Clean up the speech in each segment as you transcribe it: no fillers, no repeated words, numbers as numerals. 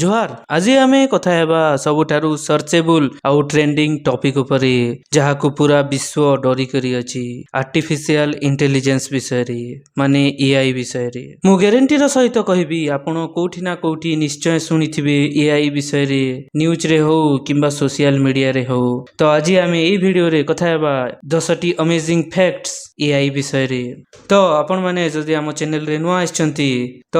ଜୁହାର। ଆଜି ଆମେ କଥା ହେବା ସବୁଠାରୁ ସର୍ଚେବୁଲ ଆଉ ଟ୍ରେଣ୍ଡିଂ ଟପିକ ଉପରେ, ଯାହାକୁ ପୁରା ବିଶ୍ୱ ଡରି କରି ଅଛି, ଆର୍ଟିଫିସିଆଲ ଇଣ୍ଟେଲିଜେନ୍ସ ବିଷୟରେ, ମାନେ ଏଆଇ ବିଷୟରେ। ମୁଁ ଗ୍ୟାରେଣ୍ଟିର ସହିତ କହିବି, ଆପଣ କୋଉଠି ନା କୋଉଠି ନିଶ୍ଚୟ ଶୁଣିଥିବେ ଏଆଇ ବିଷୟରେ, ନ୍ୟୁଜରେ ହଉ କିମ୍ବା ସୋସିଆଲ ମିଡିଆରେ ହଉ। ତ ଆଜି ଆମେ ଏଇ ଭିଡିଓରେ କଥା ହେବା 10ଟି ଅମେଜିଂ ଫ୍ୟାକ୍ଟସ ଏଆଇ ବିଷୟରେ। ତ ଆପଣମାନେ ଯଦି ଆମ ଚ୍ୟାନେଲରେ ନୂଆ ଆସିଛନ୍ତି, ତ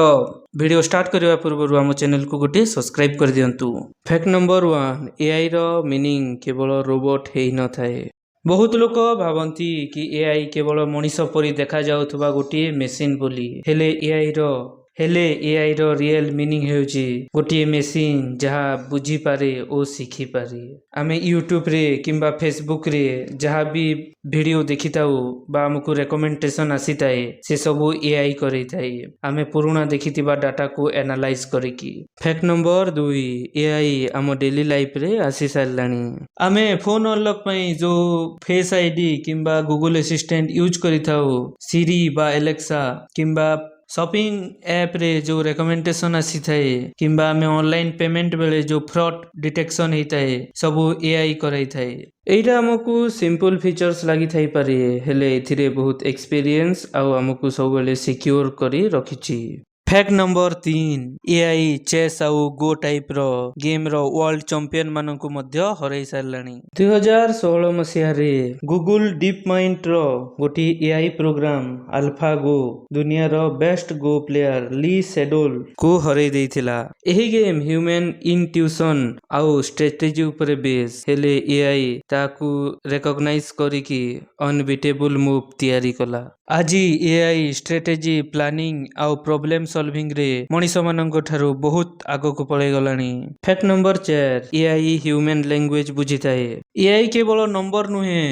ଭିଡ଼ିଓ ଷ୍ଟାର୍ଟ କରିବା ପୂର୍ବରୁ ଆମ ଚ୍ୟାନେଲକୁ ଗୋଟିଏ ସବସ୍କ୍ରାଇବ୍ କରିଦିଅନ୍ତୁ। ଫ୍ୟାକ୍ଟ ନମ୍ବର 1, ଏଆଇର ମିନିଂ କେବଳ ରୋବୋଟ ହେଇନଥାଏ। ବହୁତ ଲୋକ ଭାବନ୍ତି କି ଏଆଇ କେବଳ ମଣିଷ ପରି ଦେଖାଯାଉଥିବା ଗୋଟିଏ ମେସିନ୍ ବୋଲି। ହେଲେ ଏଆଇର ରିଏଲ ମିନିଂ ହେଉଛି ଗୋଟିଏ ମେସିନ୍ ଯାହା ବୁଝିପାରେ ଓ ଶିଖିପାରେ। ଆମେ ୟୁଟ୍ୟୁବରେ କିମ୍ବା ଫେସବୁକରେ ଯାହା ବି ଭିଡ଼ିଓ ଦେଖିଥାଉ ବା ଆମକୁ ରେକମେଣ୍ଡେସନ ଆସିଥାଏ, ସେସବୁ ଏଆଇ କରେଇଥାଏ, ଆମେ ପୁରୁଣା ଦେଖିଥିବା ଡାଟାକୁ ଆନାଲାଇଜ କରିକି। ଫ୍ୟାକ୍ଟ ନମ୍ବର 2, ଏଆଇ ଆମ ଡେଲି ଲାଇଫରେ ଆସି ସାରିଲାଣି। ଆମେ ଫୋନ ଅନଲକ୍ ପାଇଁ ଯୋଉ ଫେସ୍ ଆଇଡି କିମ୍ବା ଗୁଗୁଲ ଆସିଷ୍ଟାଣ୍ଟ ୟୁଜ୍ କରିଥାଉ, ସିରି ବା ଏଲେକ୍ସା, କିମ୍ବା ସପିଂ ଆପ୍ରେ ଯୋଉ ରେକମେଣ୍ଡେସନ ଆସିଥାଏ, କିମ୍ବା ଆମେ ଅନଲାଇନ ପେମେଣ୍ଟ ବେଳେ ଯୋଉ ଫ୍ରଡ୍ ଡିଟେକ୍ସନ ହେଇଥାଏ, ସବୁ ଏଆଇ କରାଇଥାଏ। ଏଇଟା ଆମକୁ ସିମ୍ପଲ ଫିଚର୍ସ ଲାଗିଥାଇପାରେ, ହେଲେ ଏଥିରେ ବହୁତ ଏକ୍ସପିରିଏନ୍ସ ଆଉ ଆମକୁ ସବୁବେଳେ ସିକ୍ୟୁର କରି ରଖିଛି। ଫ୍ୟାକ୍ଟ ନମ୍ବର 3, ଏଆଇ ଚେସ୍ ଆଉ ଗୋ ଟାଇପର ଗେମ୍ର ୱାର୍ଲଡ ଚାମ୍ପିୟନ ମାନଙ୍କୁ ମଧ୍ୟ ହରାଇ ସାରିଲାଣି। 2016 ମସିହାରେ ଗୁଗୁଲ ଡିପ୍ ମାଇଣ୍ଡର ଗୋଟିଏ ଏଆଇ ପ୍ରୋଗ୍ରାମ ଆଲଫା ଗୋ ଦୁନିଆର ବେଷ୍ଟ ଗୋ ପ୍ଲେୟାର ଲି ସେଡୋଲ କୁ ହରାଇ ଦେଇଥିଲା। ଏହି ଗେମ୍ ହ୍ୟୁମାନ ଇନଟ୍ୟୁସନ ଆଉ ଷ୍ଟ୍ରାଟେଜି ଉପରେ ବେସ୍, ହେଲେ ଏଆଇ ତାକୁ ରେକଗ୍ନାଇଜ କରିକି ଅନବିଟେବୁଲ ମୁଭ୍ ତିଆରି କଲା। ଆଜି ଏଆଇ ଷ୍ଟ୍ରାଟେଜି, ପ୍ଲାନିଂ ଆଉ ପ୍ରୋବ୍ଲେମ ସଲଭିଂରେ ମଣିଷମାନଙ୍କ ଠାରୁ ବହୁତ ଆଗକୁ ପଳେଇ ଗଲାଣି। Fact number 4, AI human language ବୁଝିଥାଏ। ଏଆଇ କେବଳ ନମ୍ବର ନୁହେଁ,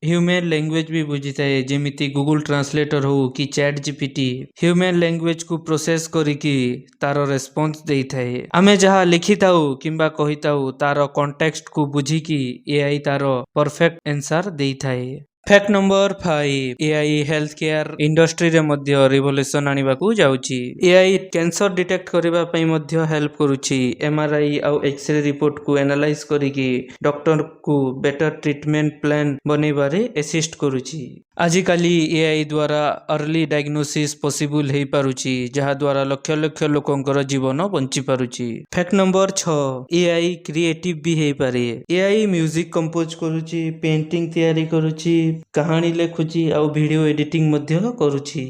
ହ୍ୟୁମାନ ଲାଙ୍ଗୁଏଜ ବି ବୁଝିଥାଏ। ଯେମିତି ଗୁଗୁଲ ଟ୍ରାନ୍ସଲେଟର ହଉ କି ଚାଟ୍ ଜିପିଟି, ହ୍ୟୁମାନ ଲାଙ୍ଗୁଏଜକୁ ପ୍ରୋସେସ କରିକି ତାର ରେସ୍ପନ୍ସ ଦେଇଥାଏ। ଆମେ ଯାହା ଲେଖିଥାଉ କିମ୍ବା କହିଥାଉ, ତାର କଣ୍ଟେକ୍ସଟକୁ ବୁଝିକି ଏଆଇ ତାର ପରଫେକ୍ଟ ଆନ୍ସର ଦେଇଥାଏ। Fact number 5, AI health care ଇଣ୍ଡଷ୍ଟ୍ରିରେ ମଧ୍ୟ ରିଭଲ୍ୟୁସନ ଆଣିବାକୁ ଯାଉଛି। ଏଆଇ କ୍ୟାନ୍ସର ଡିଟେକ୍ଟ କରିବା ପାଇଁ ମଧ୍ୟ ହେଲ୍ପ କରୁଛି। ଏମଆରଆଇ ଆଉ ଏକ୍ସରେ ରିପୋର୍ଟକୁ ଆନାଲାଇଜ କରିକି ଡକ୍ଟରକୁ ବେଟର ଟ୍ରିଟମେଣ୍ଟ ପ୍ଲାନ୍ ବନେଇବାରେ ଆସିଷ୍ଟ କରୁଛି। ଆଜିକାଲି ଏଆଇ ଦ୍ୱାରା ଅର୍ଲି ଡାଇଗ୍ନୋସିସ୍ ପସିବୁଲ ହେଇପାରୁଛି, ଯାହାଦ୍ୱାରା ଲକ୍ଷ ଲକ୍ଷ ଲୋକଙ୍କର ଜୀବନ ବଞ୍ଚି ପାରୁଛି। ଫ୍ୟାକ୍ଟ ନମ୍ବର 6, ଏଆଇ କ୍ରିଏଟିଭ ବି ହେଇପାରେ। ଏଆଇ ମ୍ୟୁଜିକ କମ୍ପୋଜ କରୁଛି, ପେଣ୍ଟିଂ ତିଆରି କରୁଛି, କାହାଣୀ ଲେଖୁଛି ଆଉ ଭିଡ଼ିଓ ଏଡିଟିଂ ମଧ୍ୟ କରୁଛି।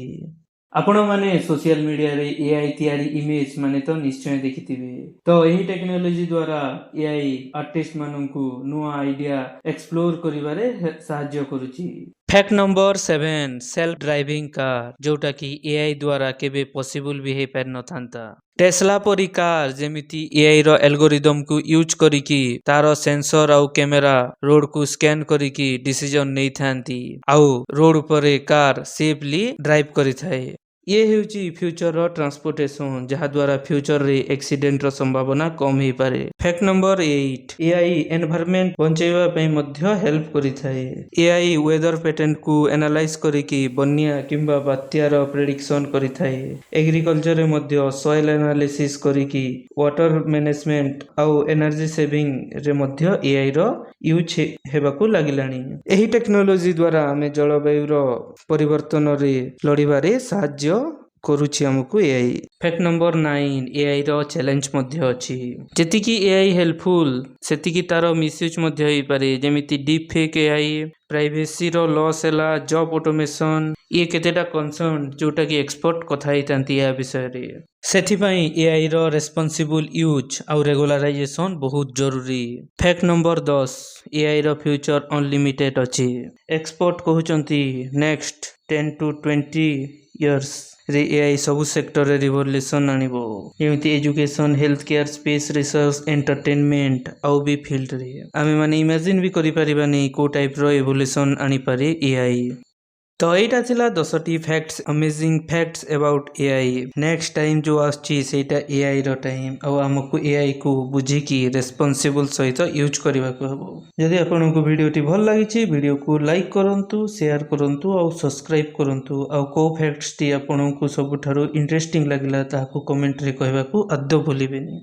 ଆପଣମାନେ ସୋସିଆଲ ମିଡିଆରେ ଏଆଇ ତିଆରି ଇମେଜ ମାନେ ତ ନିଶ୍ଚୟ ଦେଖିଥିବେ। ତ ଏହି ଟେକ୍ନୋଲୋଜି ଦ୍ୱାରା ଏଆଇ ଆର୍ଟିଷ୍ଟ ମାନଙ୍କୁ ନୂଆ ଆଇଡିଆ ଏକ୍ସପ୍ଲୋର କରିବାରେ ସାହାଯ୍ୟ କରୁଛି। Fact number 7, self driving car, ଯୋଉଟା କି ଏଆଇ ଦ୍ୱାରା କେବେ ପସିବୁଲ ବି ହେଇପାରିନଥାନ୍ତା। ଟେସ୍ଲା ପରି କାର ଯେମିତି ଏଆଇ ର ଆଲଗୋରିଦମକୁ ୟୁଜ୍ କରିକି ତାର ସେନ୍ସର ଆଉ କ୍ୟାମେରା ରୋଡକୁ ସ୍କାନ କରିକି ଡିସିଜନ ନେଇଥାନ୍ତି ଆଉ ରୋଡ ଉପରେ କାର ସେଫଲି ଡ୍ରାଇଭ କରିଥାଏ। ଇଏ ହେଉଛି ଫ୍ୟୁଚରର ଟ୍ରାନ୍ସପୋର୍ଟେସନ, ଯାହାଦ୍ୱାରା ଫ୍ୟୁଚରରେ ଆକ୍ସିଡେଣ୍ଟର ସମ୍ଭାବନା କମ ହେଇପାରେ। ଫ୍ୟାକ୍ଟ ନମ୍ବର 8, ଏଆଇ ଏନଭାରମେଣ୍ଟ ବଞ୍ଚେଇବା ପାଇଁ ମଧ୍ୟ ହେଲ୍ପ କରିଥାଏ। ଏଆଇ ୱେଦର ପ୍ୟାଟର୍ନକୁ ଆନାଲାଇଜ କରିକି ବନ୍ୟା କିମ୍ବା ବାତ୍ୟାର ପ୍ରେଡିକ୍ସନ କରିଥାଏ। ଏଗ୍ରିକଲଚରରେ ମଧ୍ୟ ସଏଲ ଆନାଲିସିସ୍ କରିକି ୱାଟର ମ୍ୟାନେଜମେଣ୍ଟ ଆଉ ଏନର୍ଜି ସେଭିଂରେ ମଧ୍ୟ ଏଆଇ ର ୟୁଜ୍ ହେବାକୁ ଲାଗିଲାଣି। ଏହି ଟେକ୍ନୋଲୋଜି ଦ୍ୱାରା ଆମେ ଜଳବାୟୁର ପରିବର୍ତ୍ତନରେ ଲଢ଼ିବାରେ ସାହାଯ୍ୟ କରୁଛି ଆମକୁ ଏଆଇ। ଫ୍ୟାକ୍ଟ ନମ୍ବର 9, ଏଆଇ ର ଚ୍ୟାଲେଞ୍ଜ ମଧ୍ୟ ଅଛି। ଯେତିକି ଏଆଇ ହେଲ୍ପଫୁଲ, ସେତିକି ତାର ମିସୟୁଜ୍ ମଧ୍ୟ ହେଇପାରେ। ଯେମିତି ଡିପ୍ ଫେକ୍ ଏଆଇ, ପ୍ରାଇଭେସିର ଲସ୍ ହେଲା, ଜବ୍ ଅଟୋମେସନ, ଇଏ କେତେଟା କନସର୍ନ ଯୋଉଟା କି ଏକ୍ସପର୍ଟ କଥା ହେଇଥାନ୍ତି ଏହା ବିଷୟରେ। ସେଥିପାଇଁ ଏଆଇ ର ରେସ୍ପନ୍ସିବୁଲ ୟୁଜ୍ ଆଉ ରେଗୁଲାରାଇଜେସନ ବହୁତ ଜରୁରୀ। ଫ୍ୟାକ୍ଟ ନମ୍ବର 10, ଏଆଇ ର ଫ୍ୟୁଚର ଅନଲିମିଟେଡ ଅଛି। ଏକ୍ସପର୍ଟ କହୁଛନ୍ତି, ନେକ୍ସଟ 10 ଟୁ 20 ଇୟର୍ସ ରେ ଏଆଇ ସବୁ ସେକ୍ଟରରେ ରିଭଲ୍ୟୁସନ ଆଣିବ, ଯେମିତି education, health care, space research, entertainment ଆଉ ବି ଫିଲ୍ଡରେ। ଆମେ ମାନେ ଇମାଜିନ ବି କରିପାରିବାନି କୋଉ ଟାଇପର ଏଭଲ୍ୟୁସନ ଆଣିପାରେ ଏଆଇ। ତ ଏଇଟା ଥିଲା 10ଟି facts, amazing facts about AI। Next time ଯୋଉ ଆସୁଛି, ସେଇଟା ଏଆଇ ର ଟାଇମ୍ ଆଉ ଆମକୁ ଏଆଇ କୁ ବୁଝିକି ରେସ୍ପନ୍ସିବୁଲ ସହିତ ୟୁଜ୍ କରିବାକୁ ହେବ। ଯଦି ଆପଣଙ୍କୁ ଭିଡ଼ିଓଟି ଭଲ ଲାଗିଛି, ଭିଡ଼ିଓକୁ ଲାଇକ୍ କରନ୍ତୁ, ସେୟାର କରନ୍ତୁ ଆଉ ସବସ୍କ୍ରାଇବ କରନ୍ତୁ। ଆଉ କୋଉ ଫ୍ୟାକ୍ଟସଟି ଆପଣଙ୍କୁ ସବୁଠାରୁ ଇଣ୍ଟରେଷ୍ଟିଂ ଲାଗିଲା, ତାହାକୁ କମେଣ୍ଟରେ କହିବାକୁ ଆଦୌ ଭୁଲିବେନି।